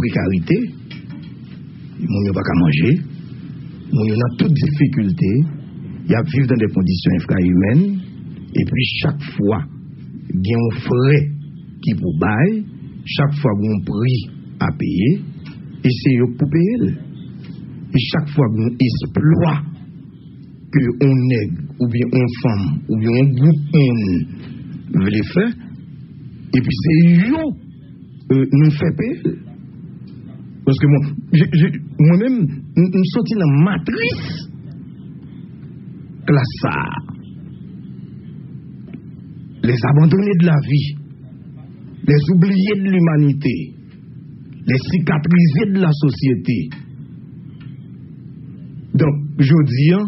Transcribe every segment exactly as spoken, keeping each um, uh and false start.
prekarite, moun yo pa ka manje, moun yo nan tout difikilte, y ap viv nan de kondisyon enfrayimèn, epi chak fwa gen yon frè ki pou bay, chak fwa gen yon pri a peye, e se yo k pou peye l. E chak fwa gen yon esplwa ke yon nèg oubyen yon fanm oubyen yon gwoup moun vle fè, epi se yo, euh, nou fè peye l. Paske mwen, je, je, mwen menm, m, m soti nan matris klas sa a. Les abandonnés de la vie, les oubliés de l'humanité, les cicatrisés de la société. Donk, jodi a,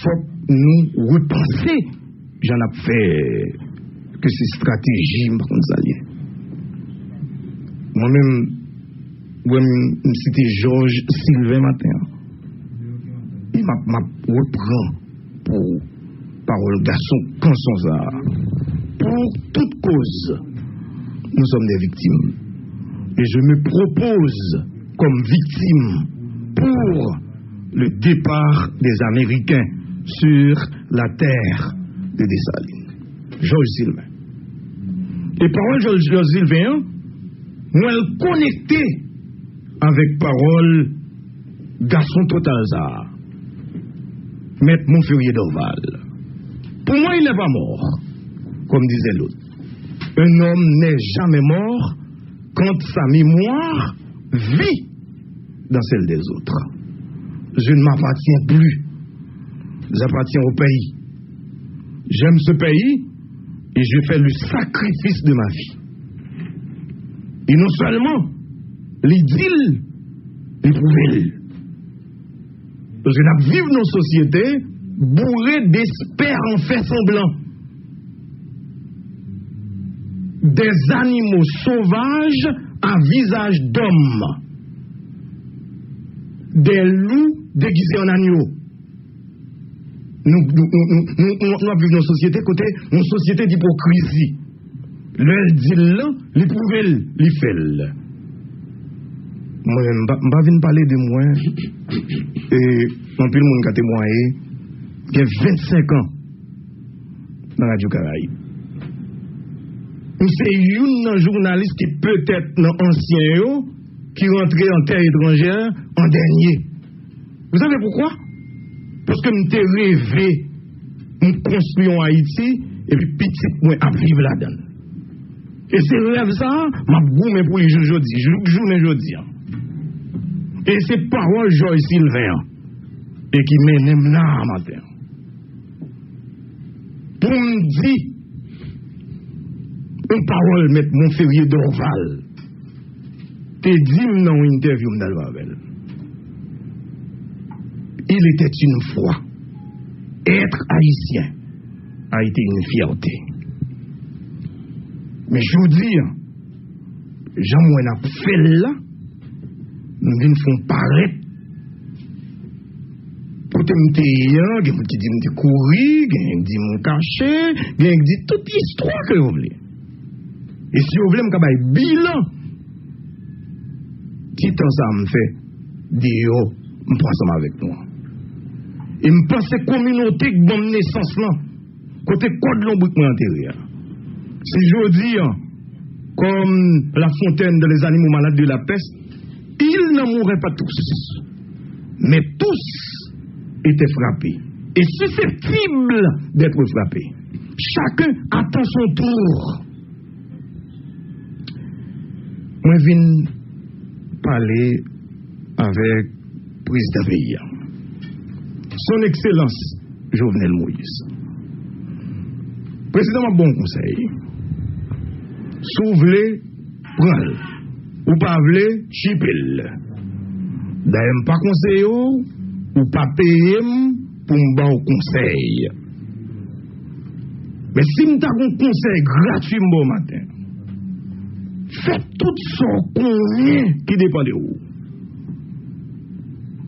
fòk nou repanse jan n ap fè, ke se estrateji, m pa konn sa l ye. Mwen menm, ou wè m, m site Jòj Silven maten an. E m ap, m ap repran pou pawòl gason kanson sa a. Pour toute cause, nous sommes des victimes. Et je me propose comme victime pour le départ des Américains sur la terre de Dessalines. Jòj Silven. E pawòl Jòj, Jòj Silven an, mwen l konekte avèk pawòl gason total sa a, Mèt Monferrier Dorval. Pour moi, il n'est pas mort, comme disait l'autre. Un homme n'est jamais mort quand sa mémoire vit dans celle des autres. Je ne m'appartiens plus. J'appartiens au pays. J'aime ce pays et je fais le sacrifice de ma vie. E non sèlman li di l, li pwouve l. Paske n ap viv nan yon sosyete boure d'espè an fè sanblan. Des animaux sauvages à visage d'homme. Des loups déguisés en agneaux. Nou, nou, nou, nou, nou, nou, nou ap viv nan yon sosyete kote, yon sosyete dipokrizi. Lè l di l lan, li pwouve l, li fè l. Mwen menm, m pa, m pa vin pale de mwen. E anpil moun ka temwaye. Gen vennsenk an nan Radyo Karayib. M se youn nan jounalis ki petèt nan ansyen yo ki rantre an tè etranjè an dènye. Vous savez pourquoi? Paske m te reve m konstwi yon Ayiti, epi pitit mwen ap viv ladan l. E se rèv sa a, m ap goumen pou li jouk jodi, jouk jounen jodi a. E se pawòl Jòj Silven an, e ki mennen m la a maten an. Pou m di yon pawòl Mèt Monferrier Dorval te di m nan yon entèvyou m t al fè avè l. Il était une fois, être haïtien a été une fierté. Men jodi a, jan m wè n ap fè l la, m vin fè yon parèt kote m te ye an, gen moun ki di m te kouri, gen ki di m kache, gen ki di tout istwa ke yo vle. E si yo vle, m ka bay bilan ti tan sa a m fè deyò, m pran ansanm avèk nou an. E m panse kominote k ban m nesans lan, kote kòd lonbrik mwen antere a. Si jodi a, comme La Fontaine dans Les animaux malades de la peste, ils n'en mouraient pas tous, mais tous étaient frappés et susceptibles d'être frappés. Chacun attend son tour. Mwen vin pale avèk prezidan peyi a, Son Excellence Jovenel Moïse. Prezidan, m ap ba w yon konsèy. Si w vle, pran l. Ou pa vle, chipe l. Dayè, m pa konseye w, ou pa peye m pou m ba w konsèy. Men si m ta gon konsèy gratui m ba w maten, fè tout sa w konnen ki depann de ou.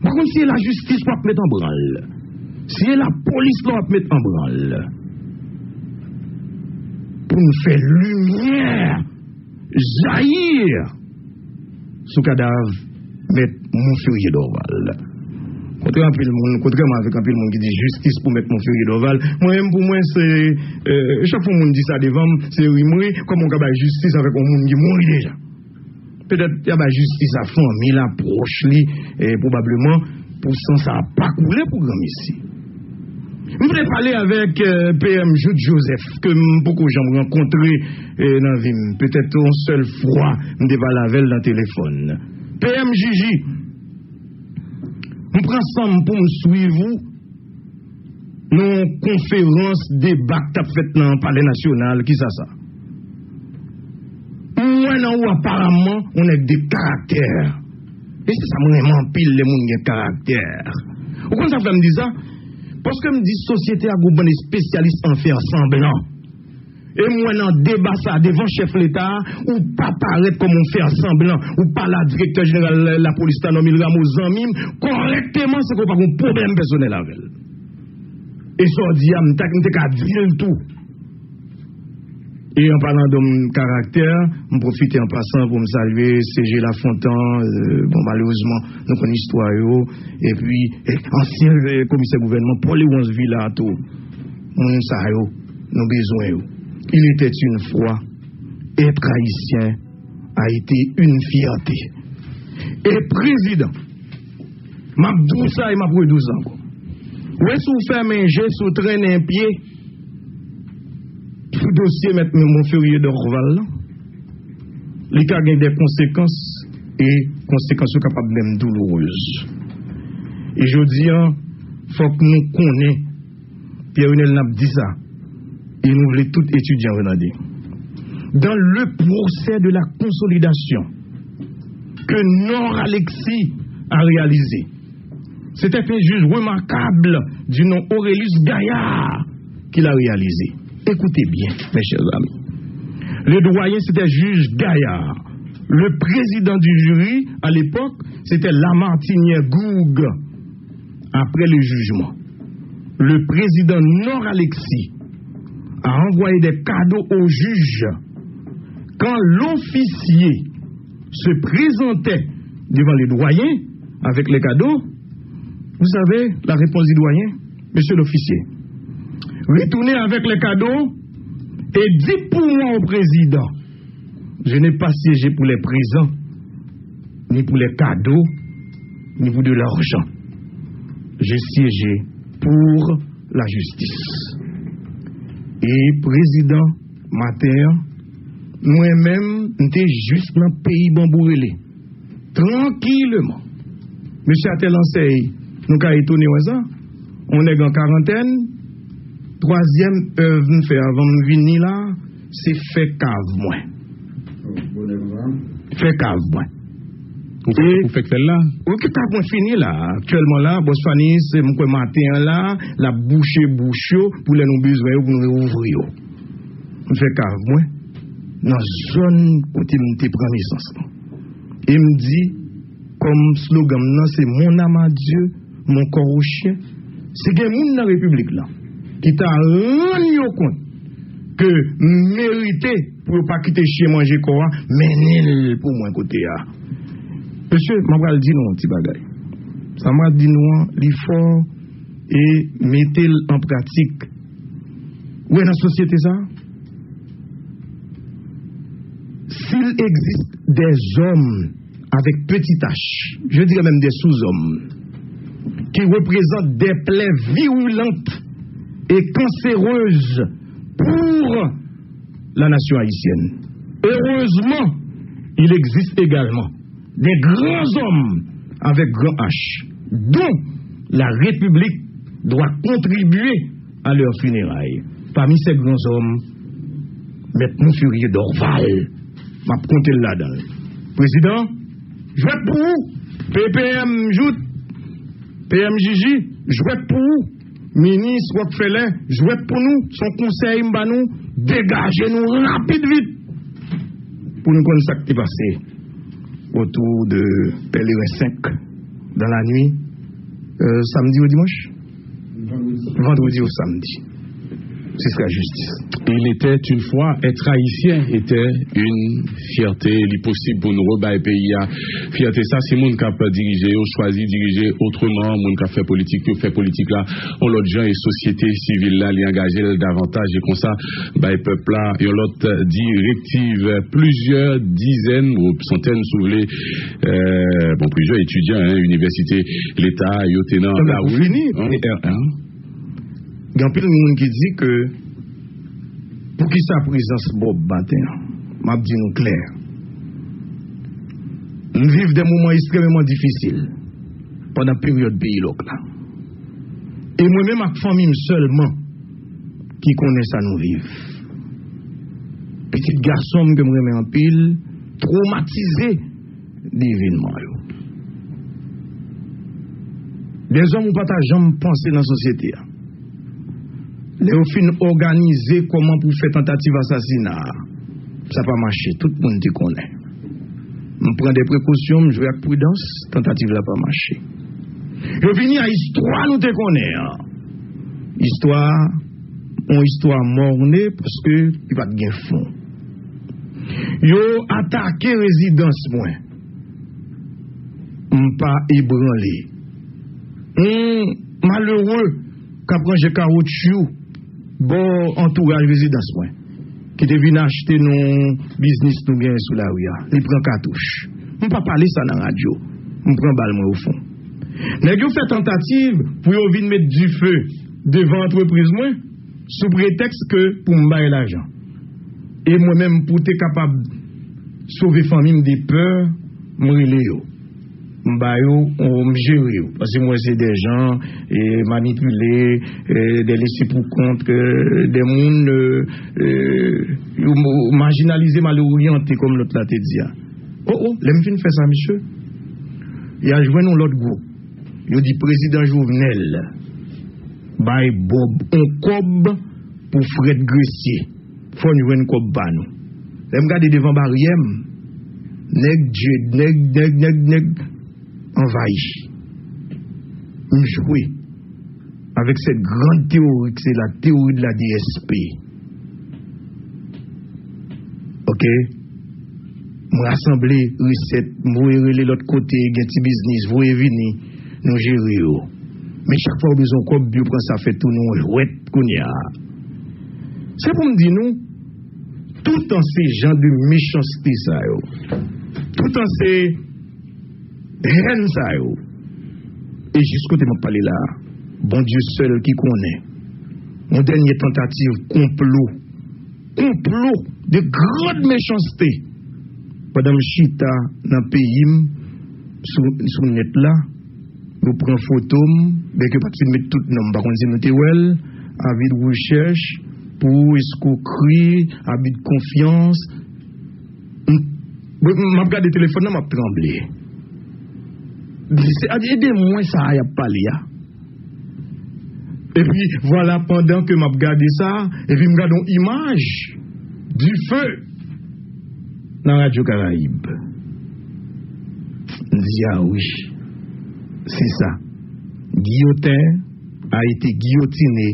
M pa konn si e lajistis w ap met an branl, si e lapolis la w ap met an branl, pou n fè limyè jayi sou kadav Mèt Monferrier Dorval. Kontrè anpil moun, kontrèman avèk anpil moun ki di jistis pou Mèt Monferrier Dorval, mwen menm pou mwen se, euh, chak fwa moun di sa devan m, se rimri, kòman w ka bay jistis avèk yon moun ki mouri deja? Petèt y a bay jistis a fanmi l, a pwòch li, e pwobableman pou san sa a pa koule pou granmesi. M vle pale avèk, euh, P M Jouthe Joseph, ke m poko janm rankontre, euh, nan vi m. Petèt yon sèl fwa m te pale avè l nan telefòn. P M Jiji, m pran san m pou m swiv ou nan yon konferans deba k t ap fèt nan Palè Nasyonal. Kisa sa? M wè nan ou, aparaman, yon nèg de karaktè. E se sa m renmen anpil, lè moun gen karaktè. Ou konn sa k fè m di sa? Paske m di sosyete a gon bann espesyalis an fè sanblan. E m wè nan deba sa a devan chèf Leta a, ou pa parèt kòm yon fè sanblan. Ou pale a direktè jeneral lapolis la, Normil Rameau, zanmi m, kòrèkteman, se ke w pa gen pwoblèm pèsonèl avè l. E sa w di a, m ta, m te ka di l tou. E an palan de karaktè, m pwofite an pasan pou m salye C G Lafontan, euh, bon, malerezman, nou konn istwa yo, epi, eh, ansyen, euh, komisè gouvènman, Paul Léonce Villard tou. Moun sa yo, nou bezwen yo. Il était une fois, être haïtien a été une fierté. E prezidan, m ap di w sa e m ap redi w sa ankò. Ou wè, si w fèmen je, si w trennen pye sou dosye Mèt Monferrier Dorval lan, li ka gen de konsekans, e konsekans yo kapab menm doulourez. E jodi a, fòk nou konnen, Pierre Renel, n ap di sa, e nou vle tout etidyan yo tande. Dans le procès de la consolidation que Nord Alexis a réalisé, c'était un juge remarquable du nom Aurelius Gaillard qui l'a réalisé. Écoutez bien, mes chers amis. Le doyen, c'était juge Gaillard. Le président du jury, à l'époque, c'était Lamartinière Gourgue. Après le jugement, le président Nord Alexis a envoyé des cadeaux au juge. Quand l'officier se présentait devant le doyen avec les cadeaux, vous savez la réponse du doyen, monsieur l'officier, retournez avec les cadeaux et dites pour moi au président, je n'ai pas siégé pour les présents, ni pour les cadeaux, ni pour de l'argent. J'ai siégé pour la justice. E prezidan, maten an, mwen menm, m te jis nan peyi Banbou Rele. Trankileman. Mesye Atèl Ansèy, nou ka etone wè sa. Yon nèg an karantèn, twazyèm èv m fè avan m vini la, se fè kav mwen. Fè kav mwen. Ou fè, ou fèk fè l la? Wi, ke kav mwen fini la. Aktyèlman la, Bòs Fani, se m kwè maten an la, l ap bouche bouch yo pou lè nou bezwen yo, pou nou reouvri yo. M fè kav mwen nan zòn kote m te pran nesans lan. E m di, kòm slogan m nan, se Mon âme à Dieu, mon corps au chien. Si gen moun nan repiblik lan ki ta rann yo kont ke m merite pou yo pa kite chen manje kò a, mennen l pou mwen kote a. Mesye, m ap pral di nou yon ti bagay. Sa m pral di nou an, li fò, e mete l an pratik. Ou wè nan sosyete sa, s'il existe des hommes avec petit h, je dirais même des sous-hommes, qui représentent des plaies virulentes et cancéreuses pour la nation haïtienne, heureusement, il existe également des grands hommes avec grand H, dont la République doit contribuer à leurs funérailles. Parmi ces grands hommes, Mèt Monferrier Dorval, m ap konte l ladan l. Prezidan, jwèt pou ou. P P M Jouthe, P M Jiji, jwèt pou ou. Minis Rockefeller, jwèt pou nou. Se yon konsèy m ba nou, degaje nou rapid vit pou nou konn sa k te pase autour de Pèleren senk dans la nuit, euh, samdi ou dimanch? Vandredi ou samdi. Ce sera justice. Il était une fois, être haïtien était une fierté. Li posib pou nou rebay peyi a fyète sa si moun k ap dirije yo chwazi dirije otreman, moun k ap fè politik yo fè politik la yon lòt jan, e sosyete sivil la li angaje l davantaj, e konsa bay pèp la yon lòt direktiv. Plizyè dizèn ou santèn, si w vle, euh, bon, plizyè etidyan, hein, inivèsite leta yo te nan lari. Gen anpil moun ki di ke poukisa prezans Bob maten an? M ap di nou klè. M viv de moman ekstrèmeman difisil pandan peryòd peyi lòk la. E mwen menm ak fanmi m sèlman ki konnen sa nou viv. Pitit gason m ke m renmen anpil, twomatize de evènman yo. Dèzòm ou pa ta janm panse nan sosyete a. Lè yo fin òganize kòman pou fè tantativ asasina a, sa pa mache, tout moun te konnen. M pran de prekosyon, m jwe ak pridans, tantativ la pa mache. Yo vini a istwa nou te konnen an. Istwa, yon istwa mòne paske li pa t gen fon. Yo atake rezidans mwen. M pa ebranle. Yon malere k ap ranje kawotchou bò antouraj rezidans mwen, ki te vin achte nan biznis nou genyen sou lari a. Li pran katouch. M pa pale sa nan radyo. M pran bal mwen ofon. Nèg yo fè tantativ pou yo vin met dife devan antrepriz mwen sou pretèks ke pou m bay lajan. E mwen menm, pou te kapab sove fanmi m de pè, m rele yo. M ba yo, m jere yo. Paske mwen se de jan e manipile, e de lese pou kont, de moun, e, e, yo mo- majinalize, mal oryante, kòm lòt la te di a. O, o, lè m fin fè sa, mesye, y a jwenn yon lòt gwoup. Yo di prezidan Jovenel bay Bob yon kòb pou frèt gresye. Fò n jwenn kòb pa nou. Lè m gade devan baryè m, nèg Dye, nèg, nèg, nèg, nèg anvayi. M jwe avec cette grande théorie que c'est la théorie de la D S P. Ok? M rasanble resèt, m voye rele lòt kote, gen ti biznis, voye vini, nou jere yo. Men chak fwa yo bezwen kòb, yo pran sa fè tounen yon jwèt kounye a. Se pou m di nou, toutan se jan de mechanste sa yo, toutan se hèn sa yo, e jis kote m ap pale la, Bondye sèl ki konnen. Yon dènye tantativ konplo, konplo de grande méchanceté. Pandan m chita nan peyi m, sou, sou nèt la, yo pran foto m, byenke yo pa t fin met tout non m, m pa konn si nou te wè l, avi de rechèch pou eskwokri, abi de konfyans. M, m ap gade telefòn nan, m ap tranble. Se, e de mwen sa a y ap pale a. Epi, vwala, pandan ke m ap gade sa, epi m gade yon imaj dife nan Radyo Karayib. M di, a wi, se sa. Guillotin a été guillotiné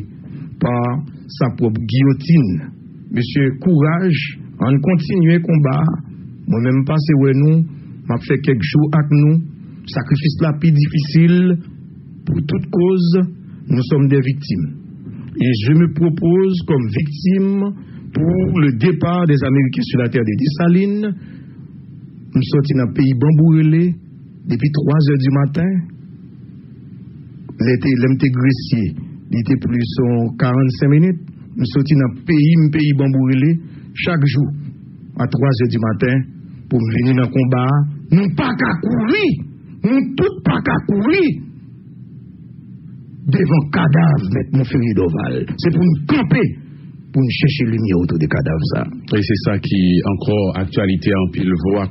par sa propre guillotine. Mesye, kouraj, ann kontinye konba a. Mwen menm m pase wè nou, m ap fè kèk jou ak nou. Sakrifis la pi difisil, pour toute cause, nous sommes des victimes. Et je me propose comme victime pour le départ des Américains sur la terre de Dessalines. M soti nan peyi Banbou Rele depi twa zè di maten. Lè te, lè m te gresye, li te plis yon karannsenk minit. M soti nan peyi m, peyi Banbou Rele, chak jou a twa zè di maten pou m vini nan konba a. Nou pa ka kouri! Nou tout pa ka kouri devan kadav Mèt Monferrier Dorval. Se pou n kanpe, pou n chèche limyè otou de kadav sa. E se sa ki ankò aktyalite anpil vwa